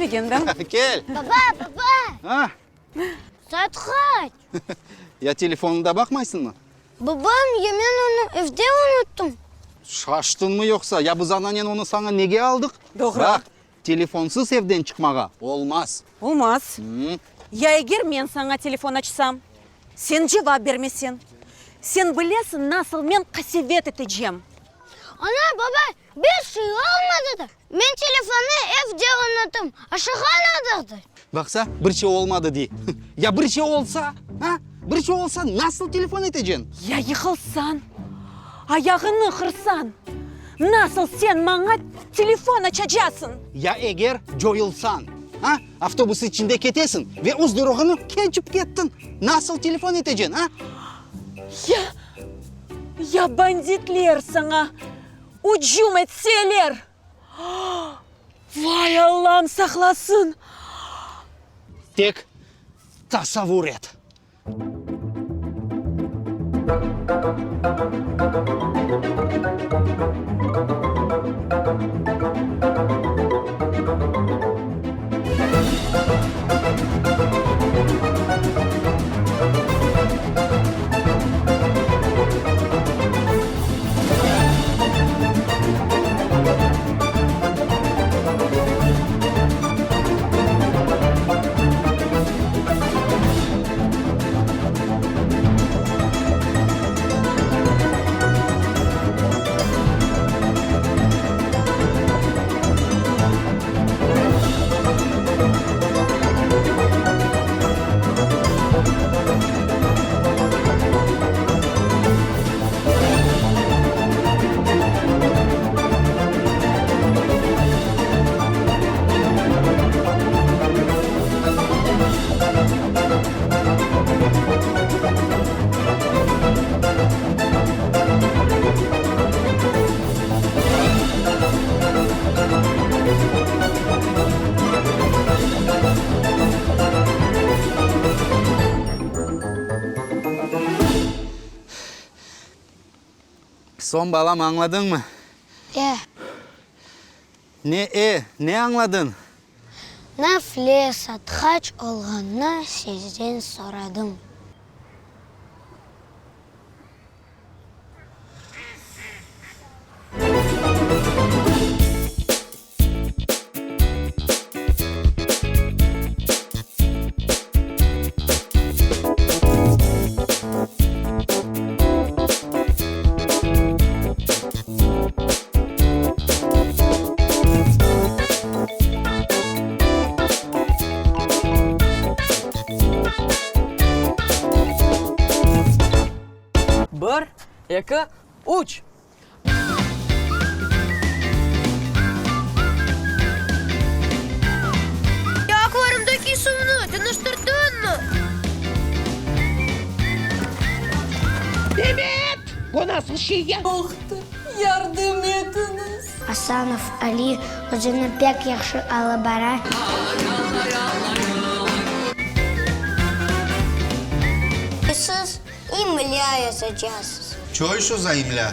Men begendim. Kel. Baba, baba! A? Saat qaç? Ya telefonıñda baqmaysıñmı? Babam, ya men onı evde unuttım. Şaştıñmı yoqsa? Ya biz ananen onı saña nege aldıq? Doğru. Baq, telefonsız evden çıqmağa olmaz. Olmaz. Ya eger men saña telefon açsam, sen cevap bermeseñ? Sen bilesiñ, nasıl men qasevet etecem. Ana, baba, bir şey olmadı da. Men telefonnı evde unuttım, aşağan adırdı. Baqsa, bir şey olmadı dey. Ya bir şey olsa, a? Bir şey olsa, nasıl telefon eteceñ? Ya yıqılsañ, ayağıñnı qırsañ, nasıl sen maña telefon açacasıñ? Ya eger coyulsañ, a? Avtobus içinde ketesiñ ve öz durağını keçip kettiñ, nasıl telefon eteceñ, a? Ya, ya banditler saña ücüm etseler? Vay, Allam saqlasın! Tek tasavur et. Soñ, balam, añladıñmı? E. Ne e, ne añladıñ? Nafile satqaç olğanını sizden soradım. Bir, eki, üç! Ya akvariumdaki suvnı deñiştirdiñmi? Ebet! Bu nasıl şey ya? Doqtor, yardım etiñiz! Asanov Ali özüni pek yahşı alıp bara. Siz imlâ yazacaqsız. Ço işo za imlâ?